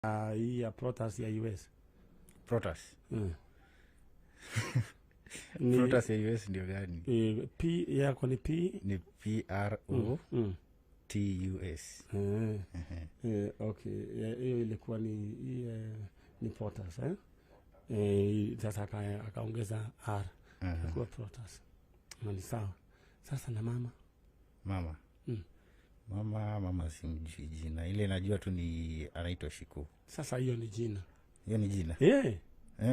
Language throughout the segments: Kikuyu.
Hii ya Protas ya US. Protas. Ni, Protas ya US ndio gani? P yako ni P. Ni P R O T U S. Okay, hiyo ilikuwa ni hii, ni Protas, eh? Sasa akaongeza R, ikakuwa Protas. Na ni sawa. Sasa na mama? Mama. Mama simjui jina. Ile najua tu ni anaitwa Shiko. Sasa hiyo ni jina. Hiyo ni jina.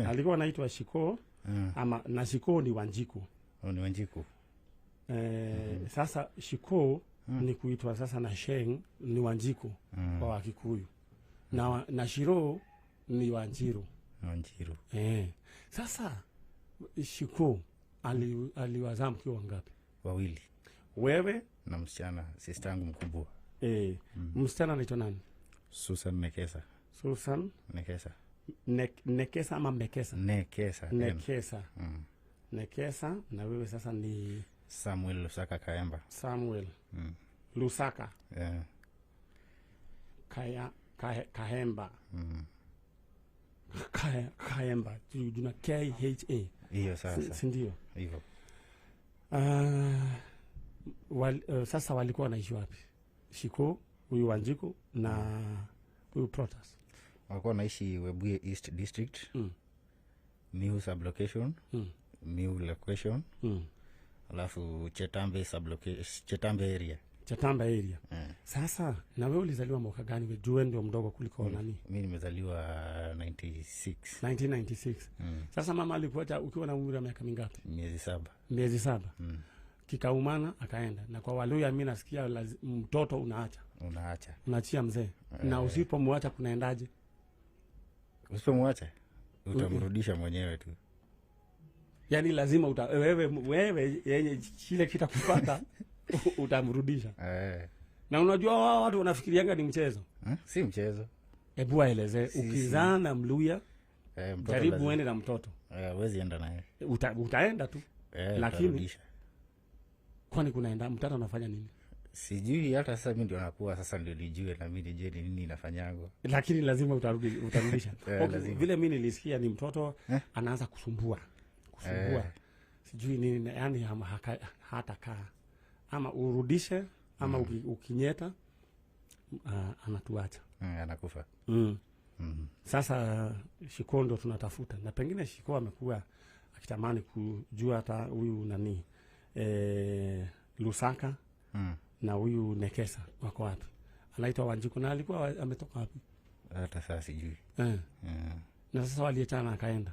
Alikuwa anaitwa Shiko, ama na Shiko ni Wanjiku. Oh, ni Wanjiku. Sasa Shiko ni kuitwa sasa na Sheng ni Wanjiku kwa Wakikuyu. Na Shiro ni Wanjiru. Wanjiru. Sasa Shiko aliwazaa mkiwa wangapi? Wawili. Wewe na msichana, sister yangu mkubwa. Msichana anaitwa nani? Susan Nekesa. Susan Nekesa. Nekesa ama Mekesa? Nekesa. Nekesa. Nekesa. Na wewe sasa ni Samuel Lusaka Kaemba. Samuel Lusaka. Kahemba. Kaemba. Juna KHA. Hiyo sasa. Si ndio? Hivyo. Sasa walikuwa wanaishi wapi? Shiko, huyu Wanjiku na huyu Protas. Walikuwa wanaishi Webuye East District. Miu sublocation. Miu location. Alafu Chetambe sublocation, Chetambe area. Chetambe area. Sasa na wewe ulizaliwa mwaka gani? Wewe jue ndio mdogo kuliko nani? Mimi nimezaliwa 96. 1996. Sasa mama alikuacha ukiwa na umri wa miaka mingapi? Miezi 7. Miezi 7. Kikaumana akaenda. Na kwa Waluya mimi nasikia mtoto unaacha. Unaacha. Unaachia mzee. Na usipomwacha kunaendaje? Usipomwacha utamrudisha mwenyewe tu. Yaani lazima wewe yenye kile kitakupata utamrudisha. Na unajua wao watu wanafikirianga ni mchezo. Si mchezo. Hebu waeleze, Si, si. ukizaa na Mluya, Mtoto jaribu lazima. uende na mtoto. Huwezi enda naye. Utaenda tu. Lakini Utarudisha. Kwani kunaenda mtoto anafanya nini? Sijui hata sasa mimi ndio nakuwa sasa ndio nijue na mimi nijue ni nini inafanyangwa. Lakini lazima utarudisha. Lazima. Vile mimi nilisikia ni mtoto anaanza kusumbua. Kusumbua. Sijui nini, yani hata kaa. Ama urudishe ama ukinyeta, anatuacha. Anakufa. Sasa Shiko ndo tunatafuta. Na pengine Shiko amekuwa akitamani kujua hata huyu nani, Lusaka na huyu Nekesa wako wapi. Anaitwa Wanjiku na alikuwa ametoka wapi? Hata sasa sijui. Na sasa waliachana akaenda.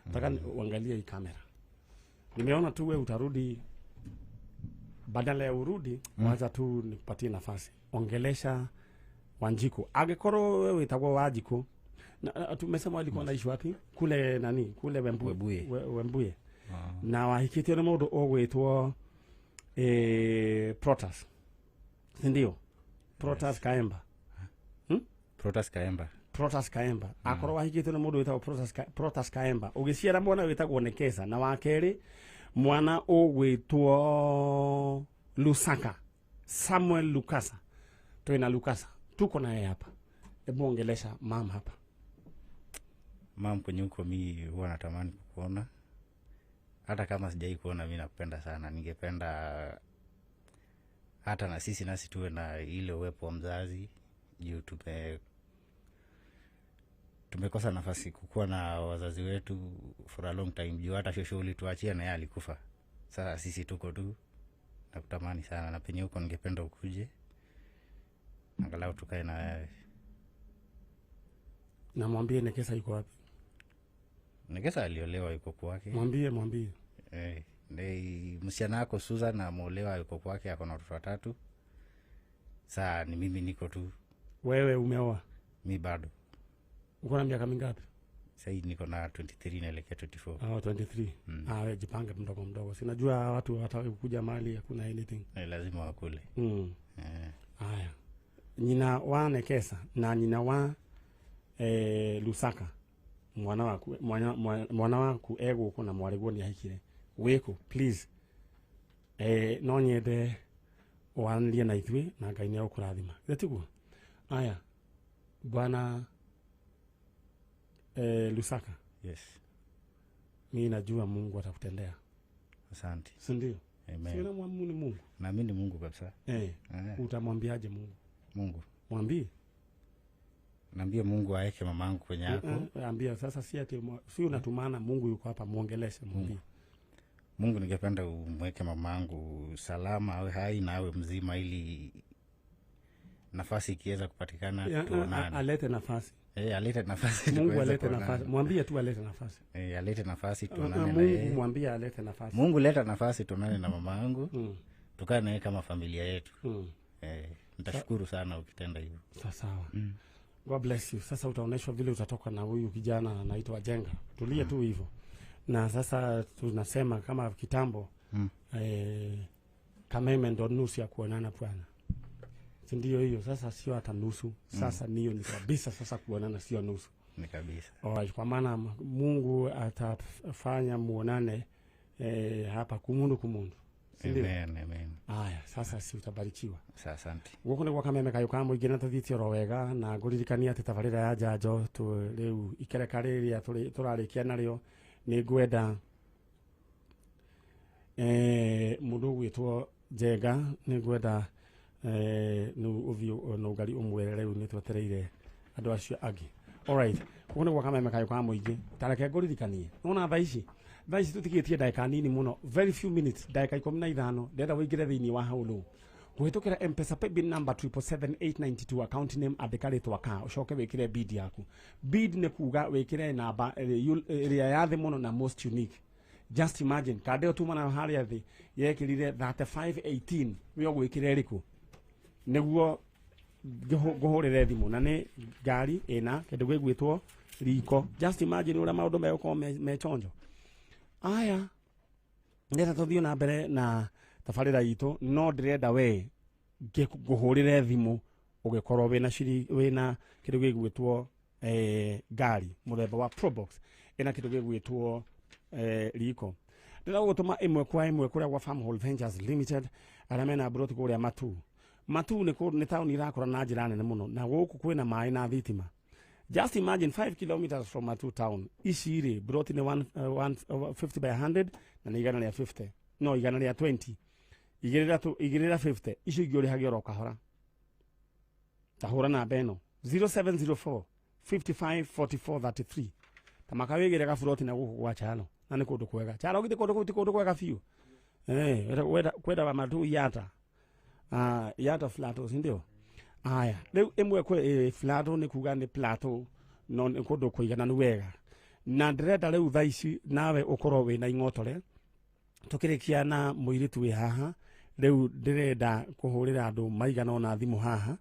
Nataka uangalie hii kamera. Nimeona tu wewe utarudi, badala ya urudi, wacha tu nikupatie nafasi. Ongelesha Wanjiku. Angekoro wewe itakuwa Wanjiku. Na tumesema walikuwa wanaishi wapi? Kule nani? Kule Wembuye. Webuye. Wembuye. Na wahikitio ni mundu ugwitwo, Protas. Si ndio? Protas Kaemba. Protas Kaemba. Protas Kaemba. Akorwo wahikitio ni mundu witagwo Protas Kaemba. Ugiciara mwana witagwo Nekesa na wa keri mwana ugwitwo Lusaka. Samuel Lukasa. Twina Lukasa. Tuko naye hapa. Hebu ongelesha mama hapa. Mam, kwenye huko mi huwa natamani kukuona. Hata kama sijai kuona mi nakupenda sana. Ningependa hata na sisi nasi tuwe na ile uwepo wa mzazi. Juu tumekosa nafasi kukuwa na wazazi wetu for a long time. Juu hata shosho ulituachia na yeye alikufa. Sasa sisi tuko tu. Nakutamani sana na penye huko ningependa ukuje. Angalau tukae na wewe. Na mwambie Nekesa yuko wapi? Nekesa aliolewa, yuko kwake. Mwambie, mwambie. Msichana wako Susan ameolewa, yuko kwake, ako na watoto watatu. Sasa ni mimi niko tu. Wewe umeoa? Mi bado. Uko na miaka mingapi? Sasa hivi niko na 23 naelekea 24. Oh, 23. Wewe jipange mdogo mdogo. Si najua watu wataki kuja mahali hakuna anything. Lazima wakule. Haya. Nyina wa Nekesa na nyina wa Lusaka. Mwana waku, mwana, mwana, mwana waku egũkũ na mwarĩguo nĩ ahikire. Wĩkũ, please. No nyende waranĩrie na ithuĩ na Ngai nĩ egũkũrathima. Githĩ tiguo? Aya. Bwana Lusaka. Yes. Mi najua Mungu atakutendea. Asante. Si ndio? Amen. Sio namwamini Mungu. Naamini Mungu kabisa. Utamwambiaje Mungu? Mungu. Mwambie. Naambia Mungu aeke mamangu kwenye yako. Ambia sasa, si ati si unatumana, Mungu yuko hapa, muongeleshe, mwambie. Mungu, ningependa umweke mamangu salama, awe hai na awe mzima, ili nafasi ikiweza kupatikana tuonane. Alete nafasi. Alete nafasi. Mungu tuweze alete kuonana. nafasi. Mwambie tu alete nafasi. Alete nafasi tuonane na Mungu yeye. mwambie alete nafasi. Mungu, leta nafasi tuonane na mamangu. Tukae naye kama familia yetu. Nitashukuru sana ukitenda hivyo. Sawa sawa. God bless you. Sasa utaonyeshwa vile utatoka na huyu kijana anaitwa Jenga. Tulie tu hivyo. Na sasa tunasema kama kitambo, kameme ndo nusu ya kuonana bwana. Si ndio hiyo? Sasa sio hata nusu. Sasa niyo ni kabisa, sasa kuonana sio nusu. Ni kabisa. Alright, kwa maana Mungu atafanya muonane hapa kumundu kumundu. Si ndio? Amen, amen. Aya, sasa si utabarikiwa. Sa asante. Gũkũ nĩ gwa Kameme kayũ ka mũingĩ na tũthiĩte oro wega, na ngũririkania atĩ tabarĩra ya njanjo rĩu ikereka rĩrĩa tũrarĩkia narĩo, nĩ ngwenda mũndũ ũgwĩtwo Njenga, nĩ ngwenda nĩ ũthiĩ na ũngari ũmwĩre rĩu nĩ twetereire andũ acio angĩ. Alright, gũkũ nĩ gwa Kameme kayũ ka mũingĩ. Ta reke ngũririkanie, nĩwona thaa ici tũtigĩtie ndagĩka nini mũno, very few minutes, ndagĩka 15, ndĩrenda ũingĩre thĩinĩ wa hau rũu kũhĩtũkĩra M-Pesa paybill number 777892, account name andĩka rĩtwa ka, ũcoke wĩkĩre bid yaku. Bid nĩ kuga wĩkĩre namba ĩrĩa ya thĩ mũno na most unique. Just imagine kanda ĩyo tuma nayo harĩa thĩ yekĩrire 3518, we ũgwĩkĩra ĩrĩkũ nĩguo ngũhũrĩre thimũ, na nĩ ngari ĩna kĩndũ gĩgwĩtwo riko. Just imagine ũrĩa maũndũ megũkorwo me chonjo. Aya, ndĩrenda tũthiĩ na mbere na tabarĩra itũ, no ndĩrenda we ngũhũrĩre thimũ ũgĩkorwo wĩna wĩna kĩndũ gĩgwĩtwo ngari mũthemba wa Probox ĩna kĩndũ gĩgwĩtwo riko. Ndĩrenda gũgũtũma ĩmwe kwa ĩmwe kũrĩa gwa Farmhold Ventures Limited, arĩa mena mburoti kũrĩa Matu. Matu nĩ taũni ĩrakũra na njĩra nene mũno, na gũkũ kwĩna maĩ na thitima. Just imagine 5 kilometers from Matu town. Ici rĩ mburoti nĩ 150 by 100 na nĩ igana rĩa 50. No igana rĩa 20. Igĩrĩra tu, igĩrĩra 50. Icio ingĩ ũrĩhagia oro kahora. Ta hũra namba ĩno 0704 55 44 33. Ta makawĩgĩre gaburoti na gũkũ gwa Chalo. Na nĩ kũndũ kwega. Chalo githĩ kũndũ kũu ti kũndũ kwega biũ. Kwenda wa Matu Yata. Yata Plateau, si ndio? Aya, rĩu ĩmwe kwe Plateau nĩ kuga nĩ Plateau, no nĩ kũndũ kũigananu wega. Na ndĩrenda rĩu thaa ici nawe ũkorwo wĩna ing'otore. Tũkĩrĩkia na mũirĩtu wĩ haha, rĩu ndĩrenda kũhũrĩra andũ maigana ũna thimũ haha,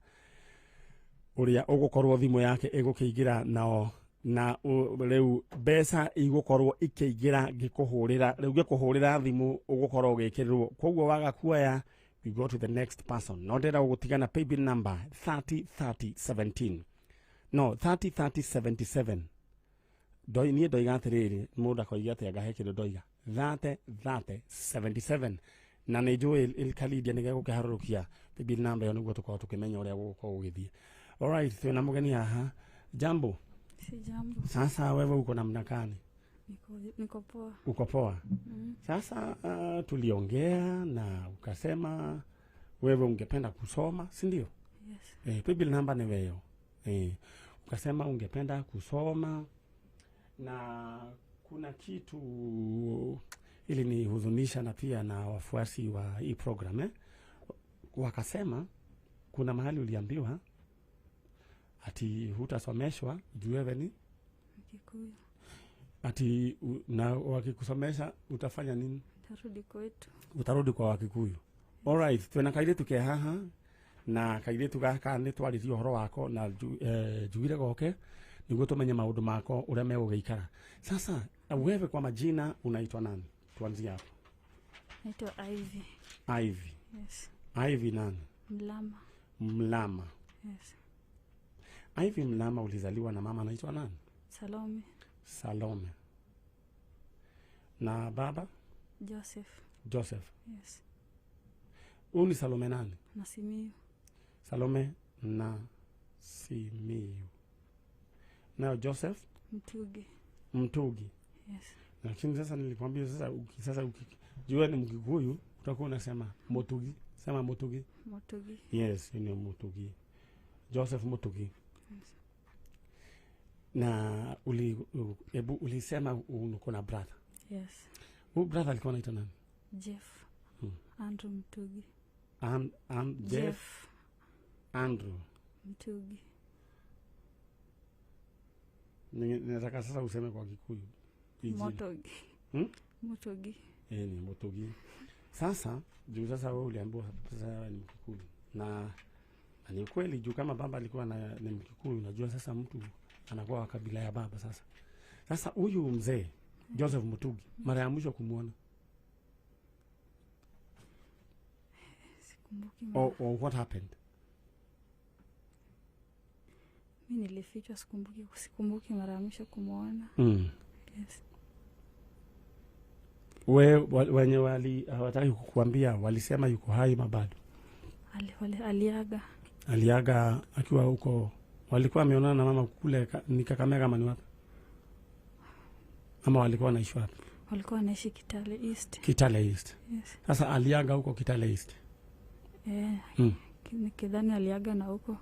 ũrĩa ũgũkorwo thimũ yake ĩgũkĩingĩra nao, na rĩu mbeca igũkorwo ikĩingĩra ngĩkũhũrĩra, rĩu ngĩkũhũrĩra thimũ ũgũkorwo ũgĩkĩrĩrwo. Koguo waga kuoya, we go to the next person. No ndĩrenda gũgũtigana paybill number 303017. No, 303077. Niĩ ndoiga atĩrĩrĩ, mũndũ akoiga atĩ anga he kĩndũ ndoiga. 303077. Na nĩ njũĩ Ilkalidia nĩ gegũkĩharũrũkia paybill number ĩyo nĩguo tũkorwo tũkĩmenya ũrĩa gũgũkorwo gũgĩthiĩ. Alright, twĩna mũgeni haha. Jambo. Si jambo. Sasa wewe uko namna gani? Niko poa. Uko poa? Sasa tuliongea na ukasema wewe ungependa kusoma, si ndio? Yes. Paybill number ni wewe. Ukasema ungependa kusoma, na kuna kitu ili nihuzunisha na pia na wafuasi wa hii program, Wakasema kuna mahali uliambiwa ati hutasomeshwa juu wewe ni Mkikuyu. Ati na wakikusomesha utafanya nini? Utarudi kwetu. Utarudi kwa Wakikuyu. Alright, twena kairitu ke haha na kairitu gaka nĩ twaririe ũhoro wako na njugire goke nĩguo tũmenye maũndũ mako ũrĩa megũgĩikara. Sasa wewe kwa majina unaitwa nani? Tuanzie hapo. Naitwa Ivy. Ivy. Yes. Ivy nani? Mlama. Mlama. Yes. Ivy Mlama, ulizaliwa na mama anaitwa nani? Salome. Salome. Na baba? Joseph. Joseph. Yes. Huyu ni Salome nani? Na Simiyu. Salome na Simiyu. Na Joseph? Mtugi. Mtugi. Yes. Lakini sasa nilikwambia sasa jua ni Mkikuyu utakuwa unasema Motugi. Sema Motugi. Motugi. Yes, ni Motugi. Joseph Motugi. Yes. Na ulisema uko na brother. Yes. Huyu brother alikuwa anaitwa nani? Jeff. Andrew Mtugi. Jeff Andrew Mtugi. Nataka sasa useme kwa Kikuyu. Motogi. Motogi. Ni Motogi. Sasa juu sasa wewe uliambiwa sasa wewe ni Mkikuyu. Na ni kweli juu kama baba alikuwa ni Mkikuyu, unajua sasa mtu anakuwa wa kabila ya baba sasa. Sasa huyu mzee Joseph Mutugi, mara ya mwisho kumuona? Sikumbuki. Or what happened? Mimi nilifichwa, sikumbuki mara ya mwisho kumuona. Yes. Wenye hawataki kukuambia walisema yuko hai mabado? Aliaga. Aliaga akiwa huko. Walikuwa wameonana na mama kule ni Kakamega ama ni wapi? Ama walikuwa wanaishi wapi? Walikuwa wanaishi Kitale East. Kitale East. Yes. Sasa aliaga huko Kitale East. Nikidhani aliaga na huko.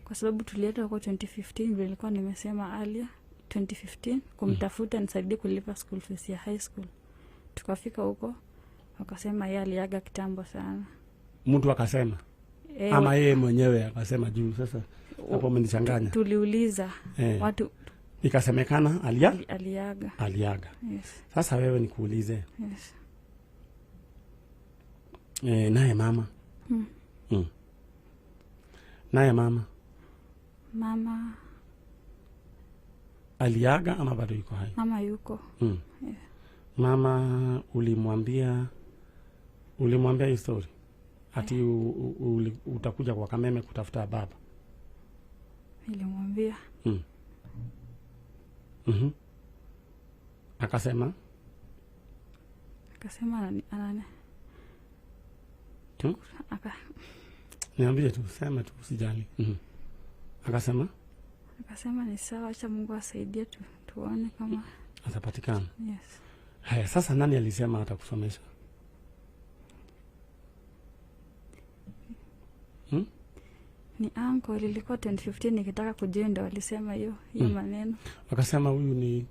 Kwa sababu tulienda huko 2015, vile nilikuwa nimesema earlier, 2015 kumtafuta nisaidie kulipa school fees ya high school. Tukafika huko wakasema yeye aliaga kitambo sana. Mtu akasema? Ama yeye mwenyewe akasema juu sasa hapo umenichanganya. Tuliuliza watu, ikasemekana aliaga. Aliaga. Yes. Sasa wewe nikuulize. Yes. Naye mama. Naye mama. Mama aliaga ama bado yuko hai? Mama yuko. Yeah. Mama ulimwambia hii story? Ati utakuja kwa Kameme kutafuta baba? Nilimwambia. Akasema? Akasema anani. Niambie tu, sema tu, usijali. Akasema? Akasema ni sawa, acha Mungu asaidie tu, tuone kama atapatikana. Yes. Haya, sasa nani alisema atakusomesha? Ni uncle, ilikuwa 2015 nikitaka kujiunga walisema hiyo maneno. Akasema huyu ni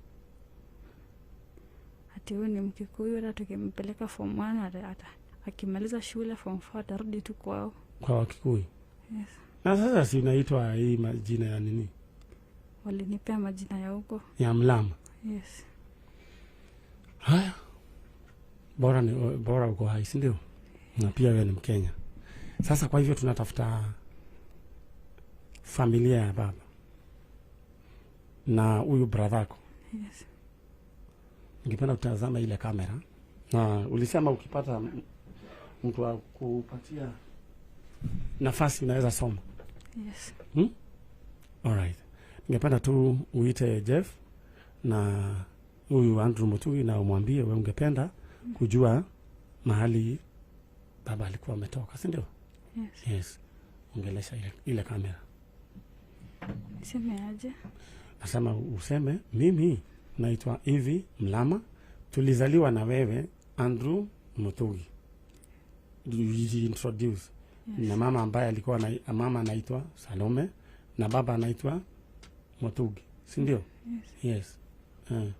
ati huyu ni Mkikuyu, hata tukimpeleka form 1 akimaliza shule form 4 atarudi tu kwao. Kwa Wakikuyu. Yes. Na sasa si unaitwa hii majina ya nini? Walinipea majina ya huko. Ya Mlama. Yes. Haya. Bora uko hai, si ndio? Na pia wewe ni Mkenya. Sasa kwa hivyo tunatafuta familia ya baba na huyu brother yako. Yes. Ningependa kutazama ile kamera. Na ulisema ukipata mtu wa kupatia nafasi unaweza soma. Yes. All right. Ningependa tu uite Jeff na huyu Andrew Mutugi na umwambie wewe ungependa kujua mahali baba alikuwa ametoka, si ndio? Yes. Yes. Ongelesha ile kamera. Niseme aje? Nasema useme mimi naitwa Ivy Mlama, tulizaliwa na wewe Andrew Mutugi. You introduce. Yes. Na mama ambaye alikuwa na mama anaitwa Salome na baba anaitwa Mutugi, si ndio? Yes. Yes.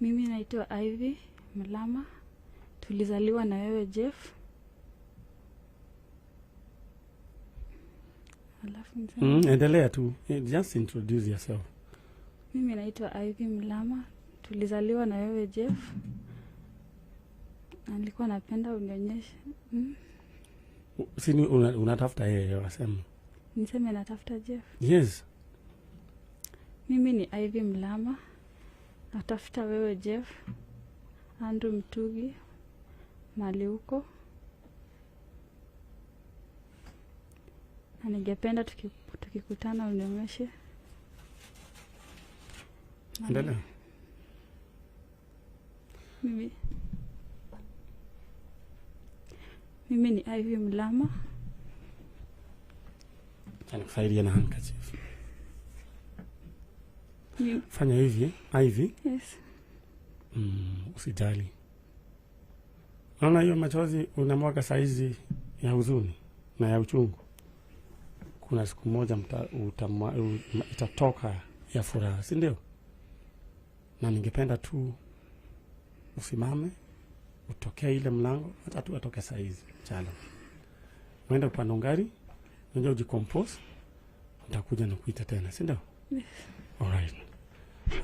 Mimi naitwa Ivy Mlama, tulizaliwa na wewe Jeff. Alafu niseme Endelea tu. Just introduce yourself. Mimi naitwa Ivy Mlama, tulizaliwa na wewe Jeff. Na nilikuwa napenda unionyeshe. Si unatafuta yeye wasema. Niseme natafuta Jeff. Yes. Mimi ni Ivy Mlama, natafuta wewe Jeff, Andrew Mtugi, mali huko. Na ningependa tukikutana unionyeshe. Endelea. Mimi ni Ivy Mlama. Nikusaidie na handkerchief. Fanya hivi, Ivy. Yes. Usijali. Naona hiyo machozi unamwaga saizi ya huzuni na ya uchungu. Kuna siku moja itatoka ya furaha, si ndio? Na ningependa tu usimame, utokee ile mlango, hata tu atoke saizi. Chalo. Uende upande ngari, uende ujicompose, nitakuja na kuita tena, si ndio? Yes. All right.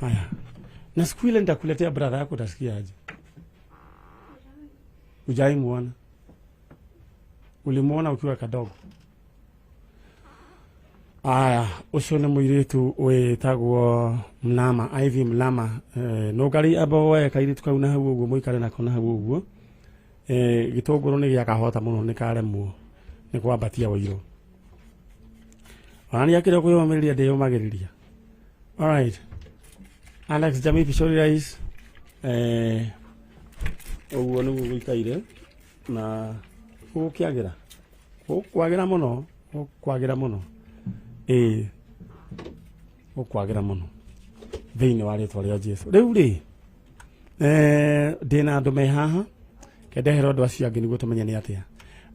Haya. Na siku ile nitakuletea brother yako, utasikia aje? Hujai muona? Ulimuona ukiwa kadogo? Aya, ucio nĩ mũirĩtu wĩtagwo Mlama, Ivy Mlama. Nũngari amba woe kairĩtu kau na hau ũguo, mũikare nako na hau ũguo. Gĩtũngũrũ nĩ gĩakahota mũno, nĩ karemwo nĩ kwambatia ũirũ. Ona niĩ akĩrĩ kwĩyũmĩrĩria ndĩyũmagĩrĩria. All right. Alex Jamii Pishori Rais, ũguo nĩguo gũikaire na gũkĩagĩra. Gũkwagĩra mũno, gũkwagĩra mũno. Gũkwagĩra mũno thĩinĩ wa rĩtwa rĩa Jesu. Rĩu rĩ, ndĩna andũ me haha, kendehera andũ acio angĩ nĩguo tũmenye nĩ atĩa.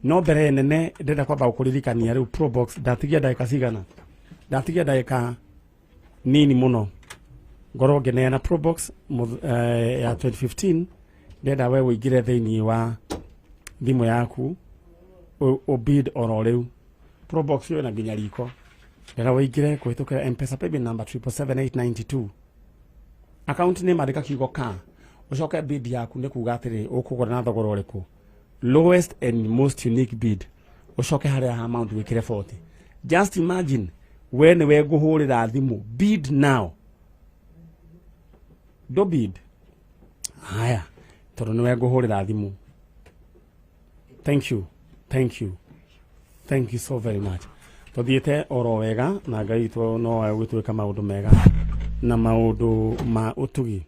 No mbere nene ndĩrenda kwamba gũkũririkania rĩu Probox ndatigia ndagĩka cigana? Ndatigia ndagĩka nini mũno ngorwo ngĩneana Probox ya 2015. Ndĩrenda we ũingĩre thĩinĩ wa thimũ yaku ũbid oro rĩu. Probox ĩyo ĩna nginya riko. Ndĩrenda ũingĩre kũhĩtũkĩra M-Pesa paybill number 777892. Account name andĩka kiugo ka, ũcoke bid yaku nĩ kuga atĩrĩ ũkũgũra na thogora ũrĩkũ, lowest and most unique bid, ũcoke harĩa ha amount wĩkĩre 40. Just imagine we nĩwe ngũhũrĩra thimũ, bid now, do bid. Haya, tondũ nĩwe ngũhũrĩra thimũ. Thank you, thank you, thank you so very much. Tũthiĩte oro wega na Ngai witũ no egũgĩtwĩka maũndũ mega na maũndũ ma ũtugi.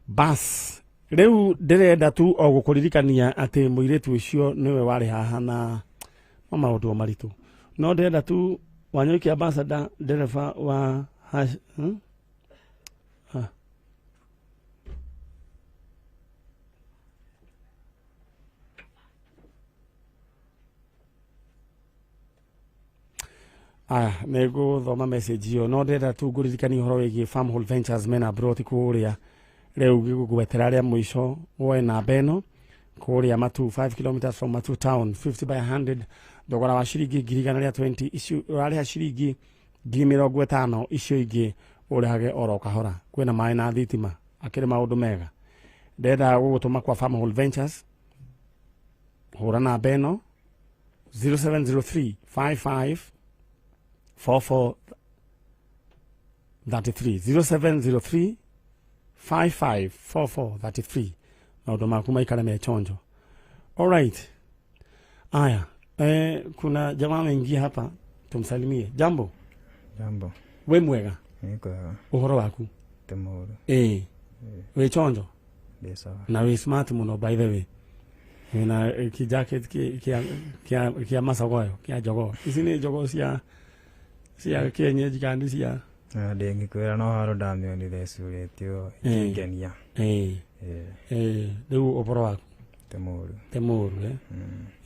Bas, rĩu ndĩrenda tu o gũkũririkania atĩ mũirĩtu ũcio nĩwe warĩ haha na no maũndũ o maritũ. No ndĩrenda tu Wanyoike ambassador ndereba wa hash, Ah. Aya, nĩngũthoma message ĩyo no ndĩrenda tu ngũririkanie ũhoro wĩgiĩ Farmhold Ventures mena broti kũrĩa rĩu gĩgũgwetera rĩa mũico woe namba ĩno kũrĩa Matu, 5 kilometers from Matu town, 50 by 100, thogora wa ciringi 120,000, icio ũrarĩha ciringi 50,000, icio ingĩ ũrĩhage oro kahora. Kwĩna maĩ na thitima, akĩrĩ maũndũ mega. Ndĩrenda gũgũtũma kwa Farmhold Ventures, hũra namba ĩno 0703 55 44 33, 0703 55 44 33. Maũndũ maku maikare me chonjo. All right. Aya, kuna jamaa ameingia hapa, tumsalimie. Jambo. Jambo. We mwega? Niko sawa. Ũhoro waku? Ti mũũru. Wĩ chonjo? Ndĩ sawa. Na wĩ smart mũno by the way. Wĩna ki jacket kia macogoyo, kia jogoo. Ici nĩ jogoo cia kienyeji kana nĩ cia Ndĩngĩkwĩra no haro ndamĩonire ĩcurĩtio ĩkĩngenia. Rĩu ũhoro waku? Ti mũũru. Ti mũũru,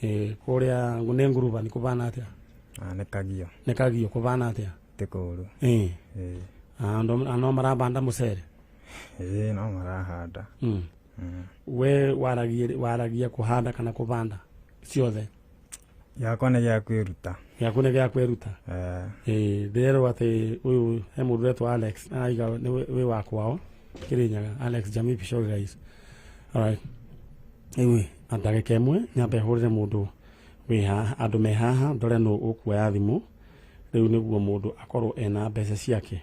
eh? Kũrĩa nĩ nguruba nĩ kũbana atĩa? Nĩ kagio. Nĩ kagio kũbana atĩa? Ti kũũru. Andũ no marabanda mũcere? No marahanda. We waragia kũhanda kana kũbanda ciothe? Yakwa nĩ gĩa kwĩruta. Gĩaku nĩ gĩa kwĩruta? Ndĩrerwo atĩ ũyũ he mũndũ ũretwo Alex, aiga nĩ wĩ wa kwao Kĩrĩnyaga, Alex Jamii Pishori Rais. Alright. Rĩu ndagĩka ĩmwe nyambe hũrĩre mũndũ wĩ haha, andũ me haha, ndore nũ ũkuoya thimũ rĩu nĩguo mũndũ akorwo ena mbeca ciake.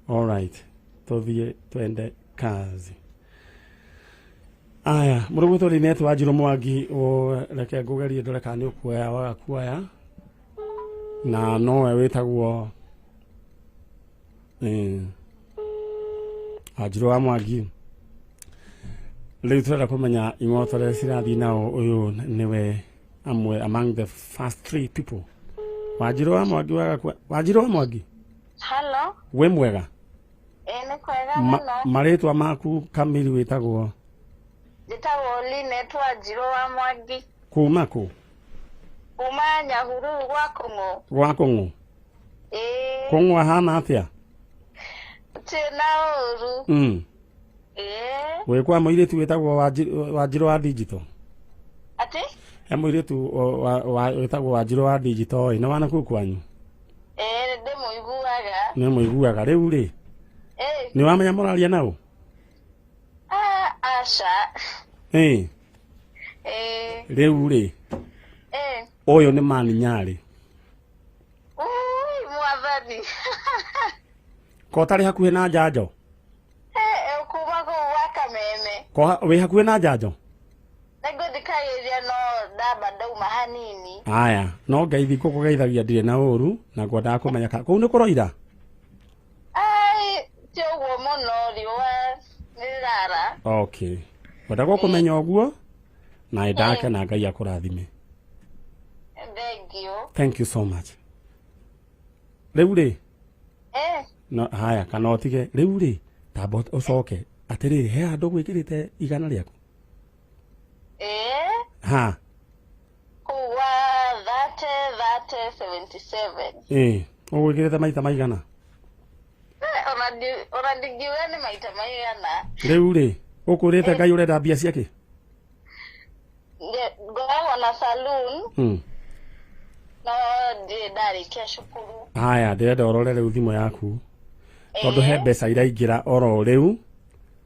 Alright, tũthiĩ twende kazi. Aya, mũrũgũtũ Linet Wanjirũ Mwangi, reke ngũgerie ndore kana nĩ ũkuoya waga kuoya. Na nowe wĩtagwo Wanjirũ wa Mwangi. Rĩu tũrenda kũmenya ing'oto rĩrĩa cirathiĩ nao, ũyũ nĩwe amwe among the first three people. Wanjirũ wa Mwangi waga kuoya. Wanjirũ wa Mwangi? Hello. Wĩ mwega? Kwega mũno. Marĩtwa maku kamiri wĩtagwo? Njĩtagwo Linet Wanjirũ wa Mwangi. Kuma kũ? Kuma Nyahururu gwa Kũng'ũ. Gwa Kũng'ũ? Ĩĩ. Kũng'ũ ahana atĩa? Tĩ na ũru. Ĩĩ. Wĩ kwa mũirĩtu wĩtagwo Wanjirũ wa digital? Atĩ? He mũirĩtu wĩtagwo Wanjirũ wa digital ĩ, nĩ wana kũu kwanyu? Ĩĩ, ndĩmũiguaga. Nĩ mũiguaga rĩu rĩ? Ĩĩ. Nĩ wamenya mũraria nao? Aca. Ĩĩ. Ĩĩ. Rĩu rĩ? Ĩĩ. Ũyũ nĩ Mani Nyarĩ. Ui, mwathani. Ko ũtarĩ hakuhĩ na njanjo? Ĩĩ, kuma kũu gwa Kameme. Ko wĩ hakuhĩ na njanjo? Nĩngũthikagĩrĩria no ndamba ndauma hanini. Aya, no ngeithi ngũkũgeithagia ndirĩ na ũru na ngwendaga kũmenya kũu nĩ kũroira? Ai, ti ũguo mũno, riũa nĩ rĩrara. Okay. Ngwendaga kũmenya ũguo na nĩndakena Ngai akũrathime. Thank you. Thank you so much. Rĩu rĩ? Eh. No, haya, kana ũtige rĩu rĩ, tamba ũcoke atĩrĩrĩ, he handũ gwĩkĩrĩte igana rĩaku? Eh. Ha. Kũu gwa 30 30 77. Ĩĩ, ũgwĩkĩrĩte maita maigana? Ona ndingiuga nĩ maita maigana. Rĩu rĩ, ũkwĩrĩte Ngai ũrenda mbia ciake? Ngoragwo na saloon. No ndirĩ ndarĩkia cukuru. Haya, ndĩrenda ũrore rĩu thimũ yaku. Tondũ he mbeca iraingĩra oro rĩu.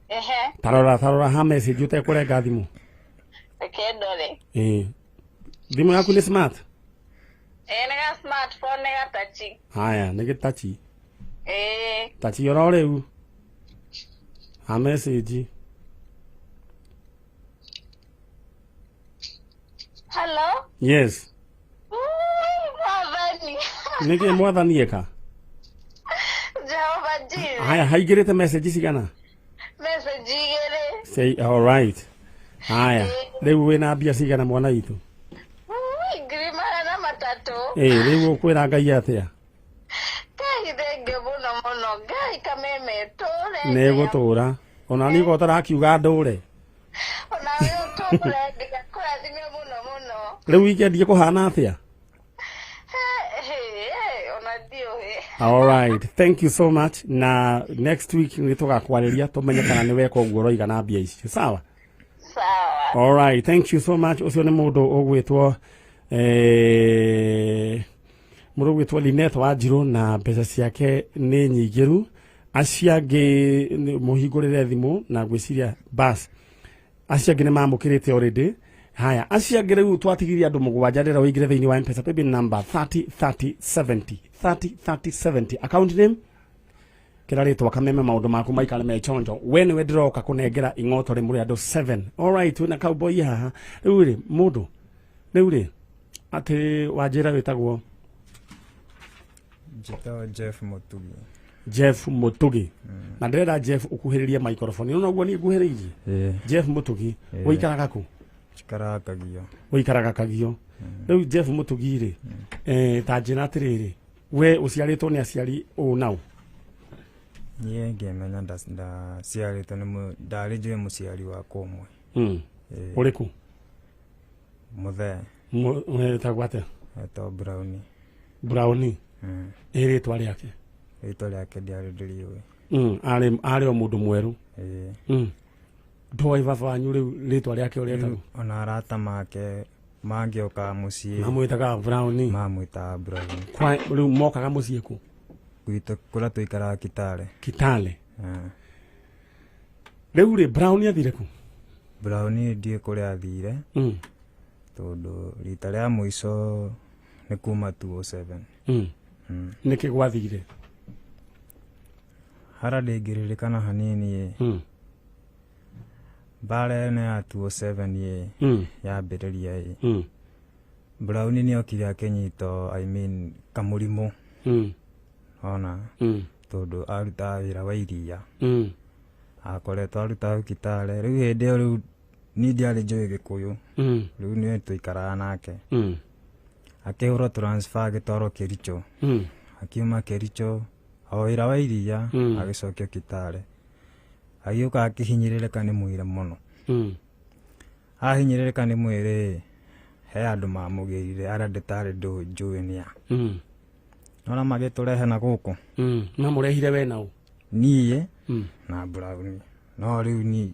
Ehe. Tarora ha message ũtekũrenga thimũ. Reke ndore. Ĩĩ. Thimũ yaku nĩ smart? Ĩĩ, nĩ ga smartphone, nĩ ga touch. Haya, nĩ gĩtachi. Ĩĩ. Tachi oro rĩu. Ha message. Hello? Yes. Ui, mwathani. Nĩkĩ mwathani eka? Jehova Jireh. Haya, haingĩrĩte message cigana? Message igĩrĩ. Say all right. Haya, rĩu wĩna mbia cigana mwana witũ? Ui, 300,000. Ĩĩ, rĩu ũkwĩra Ngai atĩa? Ngai thengio mũno mũno. Ngai kameme tũre. Nĩ gũtũra. Ona niĩ ko ũtarakiuga ndũre. Ona we ũtũre, ndigakũrathime mũno mũno. Rĩu weekend ĩkũhana atĩa? Ona ndiũĩ. All right, thank you so much. Na next week nĩ tũgakwarĩria tũmenye kana nĩ weka ũguo ũroiga na mbia icio. Sawa? Sawa. All right, thank you so much. Ũcio nĩ mũndũ ũgwĩtwo mũndũ ũgwĩtwo Linet Wanjirũ na mbeca ciake nĩ nyingĩru. Acio angĩ mũhingũrĩre thimũ na ngwĩciria bas. Acio angĩ nĩ mamũkĩrĩte already. Haya, acio angĩ rĩu twatigirie andũ mũgwanja ndĩrenda ũingĩre thĩinĩ wa M-Pesa paybill number 30 30 70 30 30 70 account name kĩra rĩtwa Kameme maũndũ maku maikare me chonjo. We nĩwe ndĩroka kũnengera ing'oto rĩmwe rĩa andũ 7. All right, wĩna cowboy haha. Rĩu rĩ, mũndũ rĩu rĩ, atĩ wanjĩra wĩtagwo? Njĩtagwo Jeff Mutugi. Jeff Mutugi. Na ndĩrenda Jeff ũkuhĩrĩrie microphone. Nĩ ũguo niĩ nguhĩrĩirie? Ĩĩ. Jeff Mutugi, Ĩĩ. ũikaraga kũ? Njikaraga Kagio. Ũikaraga Kagio. Rĩu Jeff Mutugi rĩ, ta njĩra atĩrĩrĩ, we ũciarĩtwo nĩ aciari ũũ na ũ? Niĩ ngĩmenya ndaciarĩtwo nĩ ndarĩ njũĩ mũciari wakwa ũmwe. Ũrĩkũ? Mũthee. Wetagwo atĩa? Etagwo Brownie. Brownie? Ĩ rĩtwa rĩake? Rĩtwa rĩake ndiarĩ ndĩrĩũĩ. Arĩ o mũndũ mwerũ. Ĩĩ. Ndoĩ baba wanyu rĩu rĩtwa rĩake ũrĩa etagwo? Ona arata make mangĩoka mũciĩ mamwĩtaga Brownie. Mamwĩtaga Brownie. Kwa rĩu mokaga mũciĩ kũ? Gwitũ kũrĩa tũikaraga Kitale. Kitale. Rĩu rĩ, Brownie athire kũ? Brownie ndiũĩ kũrĩa athire. Tondũ rita rĩa mũico nĩ kuma 207. Nĩkĩ gwathire? Hara ndĩngĩririkana hanini ĩ. Mbara ĩno ya 207 ĩ yambĩrĩria ĩ. Brownie nĩ okire akĩnyitwo, I mean kamũrimũ. Ona tondũ arutaga wĩra wa iria. Akoretwo arutaga Kitale. Rĩu hĩndĩ ĩyo rĩu niĩ ndiarĩ njũĩ Gĩkũyũ. Rĩu nĩwe tũikaraga nake. Akĩhũrwo transfer agĩtwarwo Kericho. Akiuma Kericho O wĩra wa iria agĩcokio Kitale. Agĩũka akĩhinyĩrĩrĩka nĩ mwĩrĩ mũno. Ahinyĩrĩrĩka nĩ mwĩrĩ he andũ mamũgĩrire arĩa ndĩtarĩ njũĩ nĩa. Nona magĩtũrehe na gũkũ. Mamũrehire we nau? Niĩ na Brown. No rĩu nĩ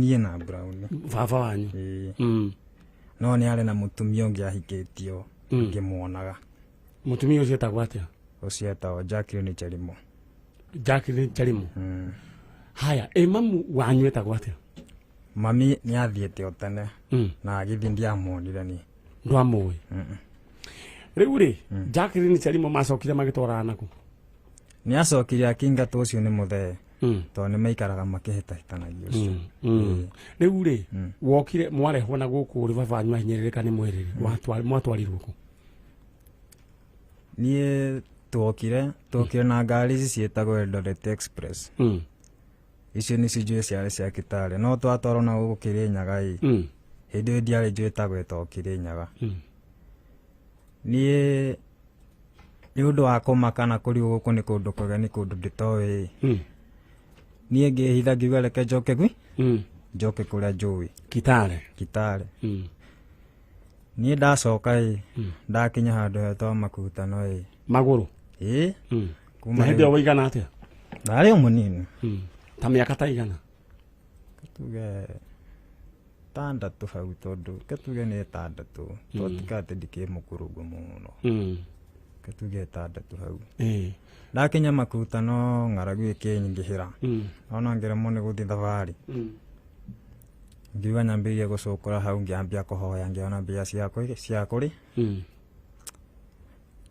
niĩ na Brown. Baba wanyu? Ĩĩ. No nĩ arĩ na mũtumia ũngĩ ahikĩtio ngĩmuonaga. Mũtumia ũcio etagwo atĩa? Ũcio etagwo Jacqueline Chelimo. Jacqueline Chelimo. Haya, ĩ mamu wanyu etagwo atĩa? Mami nĩ athiĩte o tene na agĩthiĩ ndiamuonire niĩ. Ndwamũĩ? Rĩu rĩ, Jacqueline Chelimo macokire magĩtwarana nakũ? Nĩ acokire akĩingatwo ũcio nĩ mũthee. Tondũ nĩ maikaraga makĩhĩtahĩtanagia ũcio. Rĩu rĩ, wokire mwarehwo na gũkũ rĩ baba wanyu ahinyĩrĩrĩka nĩ mwĩrĩ rĩ, mwatwarirwo kũ? Niĩ tuokire na ngari ici ciĩtagwo Eldoret Express. Icio nĩcio njũĩ ciarĩ cia Kitale. No twatwarwo na gũkũ Kĩrĩnyaga ĩ. Hĩndĩ ĩyo ndiarĩ njũĩ ta gwĩtagwo Kĩrĩnyaga. Niĩ nĩ ũndũ wa kũmaka na kũrigwo gũkũ nĩ kũndũ kũgeni kũndũ ndĩtoĩ. Niĩ ngĩhitha ngiuga reke njoke gwi njoke kũrĩa njũĩ. Kitale. Kitale. Niĩ ndacoka ĩ ndakinya handũ hetagwo Makutano ĩ. Magũrũ? Ĩ. Na hĩndĩ ĩyo waigana atĩa? Ndarĩ o mũnini. Ta mĩaka ta igana? Tuge tandatũ hau tondũ ke tuge nĩ ĩtandatũ. Twatika atĩ ndikĩ mũkũrũ ũguo mũno. Ke tuge ĩtandatũ hau. Ndakinya Makutano ng'aragu ĩkĩnyingĩhĩra. Ona ngĩremwo nĩ gũthiĩ thabarĩ. Ngiuga nyambĩrĩrie gũcũkũra hau ngĩambia kũhoya ngĩona mbia cia kũrĩ.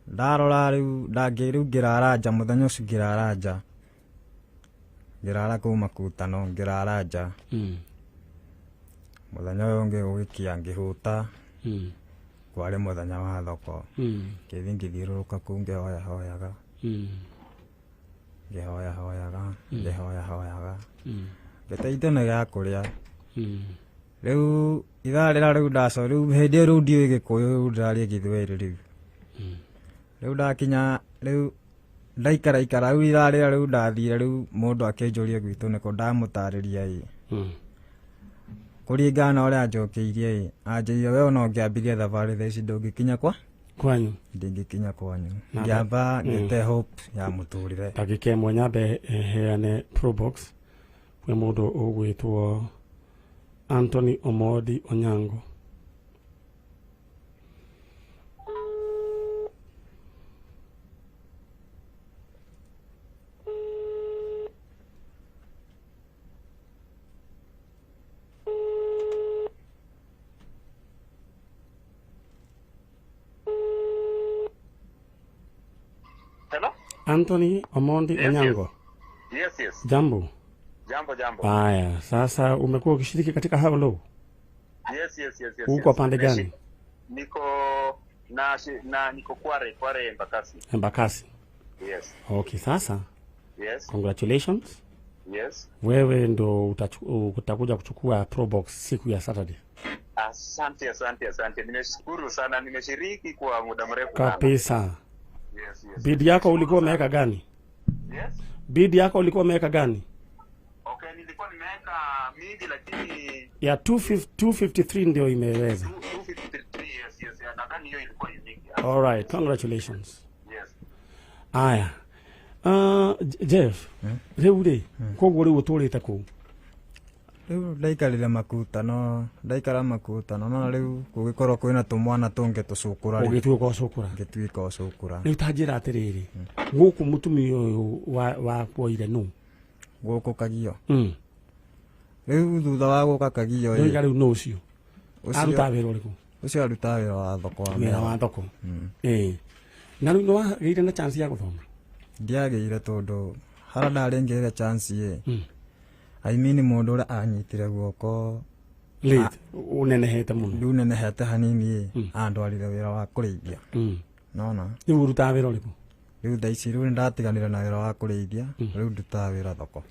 Ndarora rĩu rĩu ngĩrara nja mũthenya ũcio ngĩrara nja. Ngĩrara kũu Makutano ngĩrara nja. Mũthenya ũyũ ũngĩ gũgĩkia ngĩhũta. Kwarĩ mũthenya wa thoko. Ngĩthiĩ ngĩthiũrũrũka kũu ngĩhoyahoyaga. Ngĩhoyahoyaga, ngĩhoyahoyaga. Ngĩteithio nĩ gĩa kũrĩa. Rĩu ithaa rĩrĩa rĩu ndaco rĩu hĩndĩ ĩyo rĩu ndiũĩ Gĩkũyũ rĩu ndĩraria Gĩthweri rĩu. Rĩu ndakinya rĩu ndaikara ikara rĩu ithaa rĩrĩa rĩu ndathire rĩu mũndũ akĩnjũria gwitũ nĩkũ ndamũtarĩria ĩ. Kũringana na ũrĩa anjokeirie ĩ, anjĩrire we ona ũngĩambirie thabarĩ thaa ici ndũngĩkinya kwa? Kwanyu. Ndingĩkinya kwanyu. Ngĩamba ngĩte hope ya mũtũrĩre. Ndagĩka ĩmwe nyambe heane Probox kwĩ mũndũ ũgwĩtwo Anthony Omodi Onyango. Hello? Anthony Omondi Onyango. Yes, yes. Jambo. Jambo, jambo. Haya, sasa umekuwa ukishiriki katika How Low? Yes. Uko pande gani? Niko na niko Kware Embakasi. Embakasi. Yes. Okay, sasa. Yes. Congratulations. Yes. Wewe ndo utakuja kuchukua Probox siku ya Saturday. Asante. Nimeshukuru sana, nimeshiriki kwa muda mrefu kabisa. Yes, yes. Bid yako ulikuwa umeweka gani? Yes. Bid yako ulikuwa umeweka gani? Okay, nilikuwa nimeweka mingi lakini ya 253 ndio imeweza. 253, yes. Nadhani hiyo ilikuwa unique. All right, congratulations. Yes. Aya. Jeff, rĩu rĩ, koguo rĩu ũtũrĩte kũu? Rĩu ndaikarire Makutano, ndaikara Makutano, no rĩu gũgĩkorwo kwĩna tũmwana tũngĩ tũcũkũra. Ũgĩtuĩka ũcũkũra. Ngĩtuĩka ũcũkũra. Rĩu ta njĩra atĩrĩrĩ, gũkũ mũtumia ũyũ wakuoire nũ? Gũkũ Kagio. Rĩu thutha wa gũka Kagio ĩ. Rĩu nũ ũcio? Arutaga wĩra ũrĩkũ? Ũcio arutaga wĩra wa thoko. Wĩra wa thoko. Ĩĩ. Na rĩu nĩwagĩire na chance ya gũthoma? Ndiagĩire tondũ harĩa ndarĩ ngĩire chance ĩ. I mean mũndũ ũrĩa anyitire guoko late ũnenehete mũno. Rĩu nenehete hanini ĩ, andwarire wĩra wa kũrĩithia. Nona. Rĩu ũrutaga wĩra ũrĩkũ? Rĩu thaa ici rĩu nĩndatiganire na wĩra wa kũrĩithia, rĩu ndutaga wĩra thoko.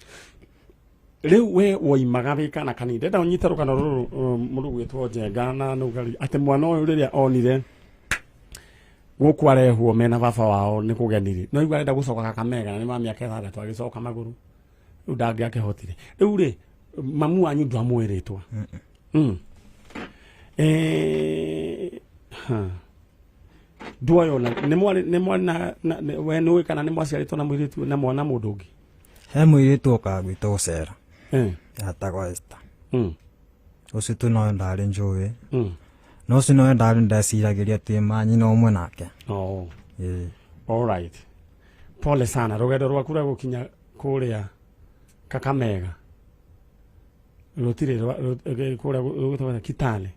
Rĩu we woimaga wĩ kana kanini. Ndĩrenda ũnyite rũgano rũrũ mũndũ gwĩtwo Njenga na Nũgari atĩ mwana ũyũ rĩrĩa onire Gũkũ arehwo mena baba wao nĩ kũgenire. No igua arenda gũcoka Kakamega na nĩ wa mĩaka 6 agĩcoka magũrũ. Rĩu ndangĩakĩhotire. Rĩu rĩ mamu wanyu ndwamwĩrĩtwa. Nduoyona nĩ mwarĩ na we nĩũĩ kana nĩ mwaciarĩtwo na mũirĩtu na mwana mũndũ ũngĩ? He mũirĩtu okaga gwitũ gũcera. Etagwo Esther. Ũcio tu no ndarĩ njũĩ. No ũcio no ndarĩ ndeciragĩria atĩ manyina ũmwe nake. Oh. All right. Pole sana rũgendo rwaku rwa gũkinya kũrĩa Kakamega rũtirĩ kũrĩa rũgĩtagwo Kitale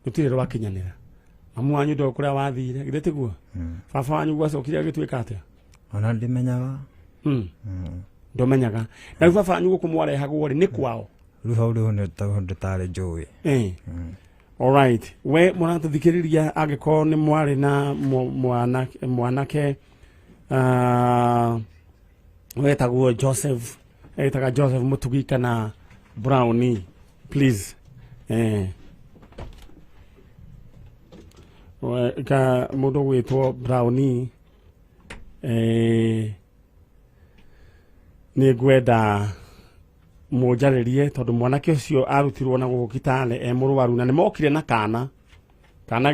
rũtirĩ rwakinyanĩra. Mamu wanyu ndo kũrĩa wathire githĩ tiguo? Baba wanyu gwacokire agĩtuĩka atĩa? Ona ndimenyaga. Ndomenyaga. Na rĩu baba wanyu gũkũ mwarehagwo rĩ nĩ kwao? Rĩu hau rĩu nĩ ndĩtarĩ njũĩ. All right. We mũratũthikĩrĩria angĩkorwo nĩ mwarĩ na mwanake wetagwo Joseph, etaga Joseph Mutugi kana Brownie, please. Ka mũndũ gwĩtwo Brownie, nĩ ngwenda mũnjarĩrie tondũ mwanake ũcio arutirwo na gũkũ Kitale e mũrwaru na nĩ mokire na kana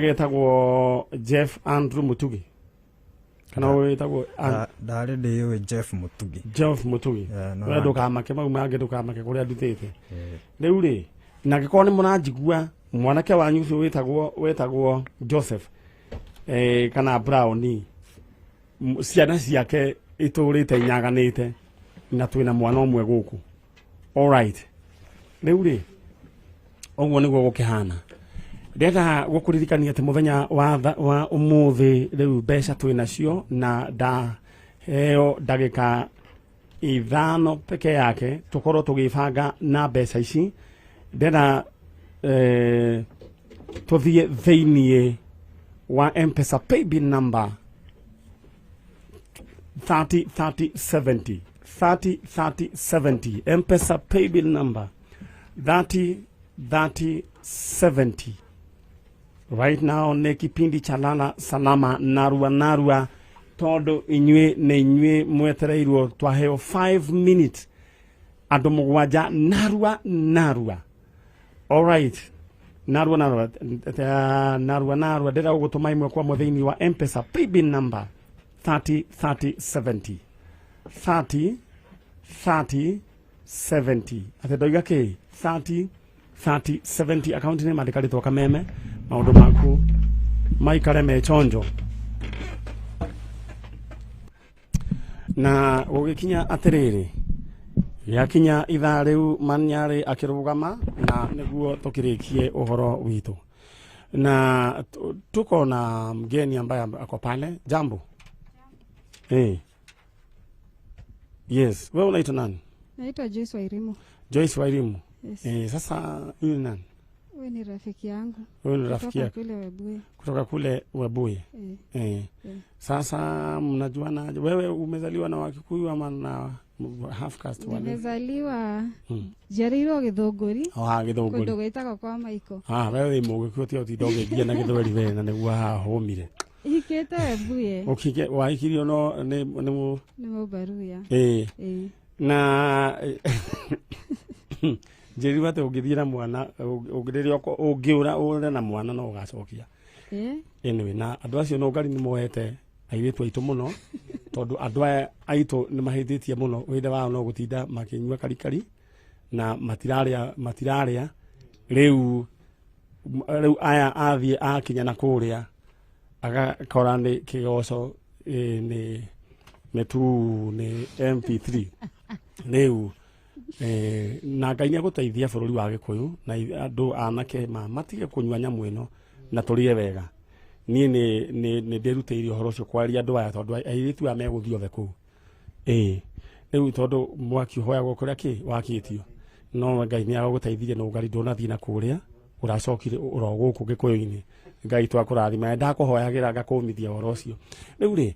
getagwo Jeff Andrew Mutugi. Kana wĩtagwo ndarĩ ndĩũĩ Jeff Mutugi. Jeff Mutugi. We ndũkamake mau mangĩ ndũkamake kũrĩa ndutĩte. Rĩu rĩ na angĩkorwo nĩ mũranjigua mwanake wanyu ũcio wĩtagwo Joseph kana Brownie, ciana ciake itũrĩte inyaganĩte na twĩna mwana ũmwe gũkũ. All right. Rĩu rĩ ũguo nĩguo gũkĩhana. Ndĩrenda gũkũririkania atĩ mũthenya wa ũmũthĩ rĩu mbeca twĩ nacio na ndaheo ndagĩka 5 peke yake tũkorwo tũgĩbanga na mbeca ici. Ndĩrenda tũthiĩ thĩiniĩ wa M-Pesa paybill number 30 30 70 30 30 70. M-Pesa paybill number 30 30 70. Right now ni kipindi cha Lala Salama narua narua tondu inyue ne inyue mwetereirwo twaheo 5 minutes andu mugwanja narua narua. All right. Narua narua narua narua ndira gugutuma imwe kwa muthini wa M-Pesa paybill number 30 30 70 30 30 70. Ate ndoiga ki 30 30 70 account name andika ritwa Kameme maundu maku maikare me chonjo. Na gugikinya atiriri yakinya ithaa riu Manyari akirugama na niguo tukirikie uhoro witu. Na tuko na mgeni ambaye ako pale. Jambo. Yes, wewe unaitwa nani? Naitwa Joyce Wairimu. Joyce Wairimu. Yes. Sasa huyu ni nani? Huyu ni rafiki yangu. Huyu ni rafiki yako. Kutoka kule Webuye. Kutoka kule Webuye. Sasa mnajuana, wewe umezaliwa na Wakikuyu ama na half caste wale? Nimezaliwa Njiarĩirwo Gĩthũngũri. Gĩthũngũri. Kũndũ gwĩtagwo kwa Maiko. Wewe wĩ Mũgĩkũyũ ti ũtinda ũgĩthiĩ na Gĩthweri we na nĩguo haha hũmire. Hikĩte Webuye. Ũkike wahikirio no nĩ nĩ Mũbaruya. Na njĩrirwo atĩ ũngĩthiĩ na mwana rĩrĩa ũngĩũra ũre na mwana no ũgacokia. Anyway, na andũ acio no ngari nĩ moete airĩtu aitũ mũno tondũ andũ aya aitũ nĩ mahĩtĩtie mũno wĩra wao no gũtinda makĩnyua karikari na matirarĩa rĩu aya athiĩ akinya na kũrĩa agakora nĩ kĩgoco nĩ tu nĩ MP3 rĩu na Ngai nĩ agũteithia bũrũri wa Gĩkũyũ na andũ anake matige kũnyua nyamũ ĩno na tũrĩe wega. Niĩ nĩ ndĩrutĩire ũhoro ũcio kwaria andũ aya tondũ airĩtu aya megũthiĩ othe kũu. Rĩu tondũ mwaki ũhoyagwo kũrĩa kĩ wakĩtio no Ngai nĩ agũteithirie na ũgari ndũnathiĩ na kũrĩa ũracokire oro gũkũ Gĩkũyũ-inĩ. Ngai twakũrathima ndakũhoyagĩra ngakũmithia ũhoro ũcio. Rĩu rĩ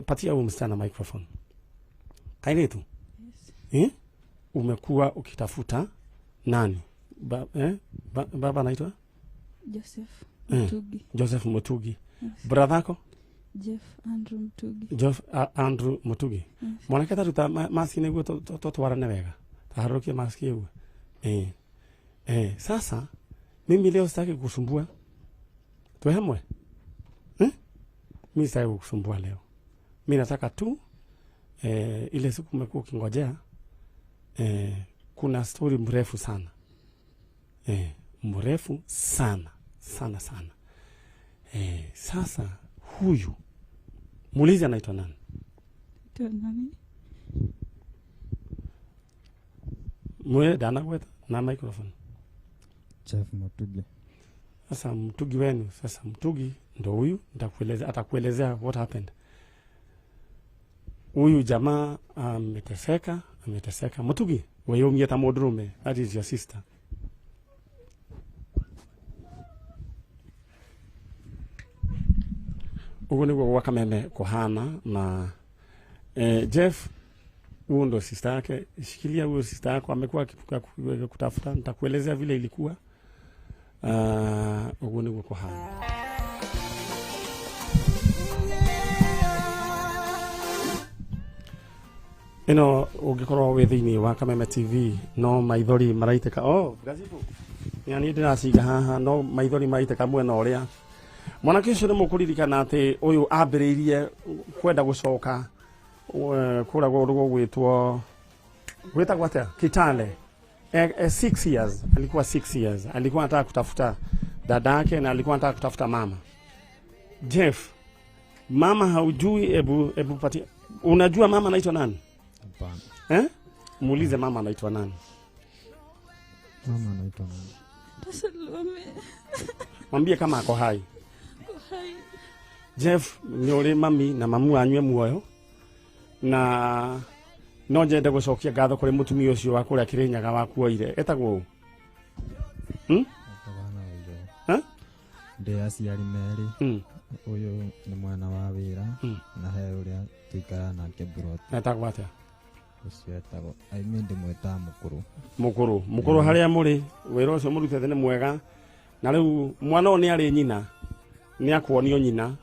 patia huyu msichana microphone. Kairĩtu. Yes. Umekuwa ukitafuta nani? Baba anaitwa? Joseph Mutugi. Joseph Mutugi. Yes. Brother yako? Jeff Andrew Mutugi. Jeff Andrew Mutugi. Yes. Mwanake taruta maski niguo tũtwarane wega. Taharũkie maski ũguo. Sasa mimi leo sitaki kukusumbua. Tuwe hamwe? Mimi sitaki kukusumbua leo. Mimi nataka tu ile siku umekuwa ukingojea, kuna story mrefu sana. Mrefu sana sana sana. Sasa huyu muulize anaitwa nani? Nani? Mwe dana gweta na microphone. Jeff Mutugi. Sasa Mutugi wenu, sasa Mutugi ndo huyu, nitakuelezea, atakuelezea what happened. Huyu jamaa ameteseka. Mutugi, wewe umyeta mũndũrũme, that is your sister. Uguo niguo gwa Kameme kuhana na Jeff, huyo ndo sister yake. Shikilia huyo sister yako, amekuwa akikutafuta, nitakuelezea vile ilikuwa. Uguo niguo kuhana. Ino ungikorwo wi thiini wa Kameme TV no maithori maraitĩka. Oh, gacibu. Yani ndĩraciga haha no maithori maraitĩka mwena ũrĩa. Mwanake ũcio nĩ mũkũririkana atĩ ũyũ ambĩrĩirie kwenda gũcoka kũrĩa gũgwĩtwo gwĩtagwo atĩa? Kitale. 6 years, alikuwa 6 years. Alikuwa anataka kutafuta dada yake na alikuwa anataka kutafuta mama. Jeff, mama haujui, ebu patia. Unajua mama anaitwa nani? Hapana. Muulize mama anaitwa nani? Mama anaitwa nani? Salome. Mwambie kama ako hai. Ako hai. Jeff, nĩ ũrĩ mami na mamu anyue muoyo na no nyende gũcokia ngatho kũrĩ mũtumia ũcio wa kũrĩa Kĩrĩnyaga wakuoire. Etagwo ũ? Ndĩ aciari merĩ. Ũyũ nĩ mwana wa wĩra na he ũrĩa tũikaraga nake mburoti. Etagwo atĩa? Ũcio etagwo, I mean ndĩmwĩtaga mũkũrũ. Mũkũrũ harĩa mũrĩ, wĩra ũcio mũrutĩte nĩ mwega. Na rĩu mwana ũyũ nĩ arĩ nyina, nĩ akuonio nyina.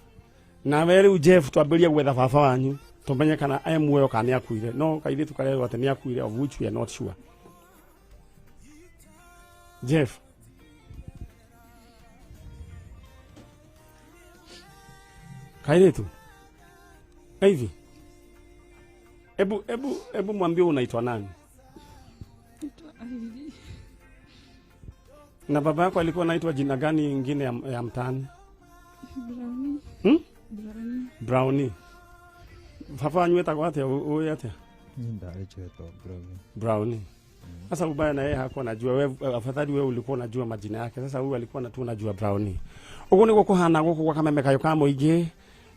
Na we rĩu Jeff twambĩrĩrie gwetha baba wanyu tumenye kana e muoyo kana nĩ akuire. No kairĩtu karerwo atĩ nĩ akuire, of which we are not sure. Jeff, kairĩtu Ivy, ebu mwambie unaitwa nani? Naitwa Ivy. Na baba yako alikuwa anaitwa jina gani ingine ya mtaani? Brownie. Brownie. Brownie. Baba wanyu etagwo atĩa? Ũĩ atĩa? Ndarĩtwo Brownie. Brownie. Sasa ubaya na yeye hakuwa anajua. Wewe afadhali wewe ulikuwa unajua majina yake. Sasa huyu alikuwa tu anajua Brownie. Uguo niguo kuhana guku gwa Kameme Kayo ka Mũingĩ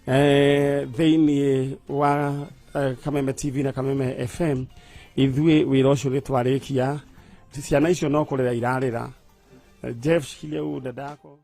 thĩinĩ wa Kameme TV na Kameme FM. Ithuĩ wĩra ũcio nĩ twarĩkia. Ciana icio no kũrĩra irarĩra. Jeff, shikilia huyu dada yako.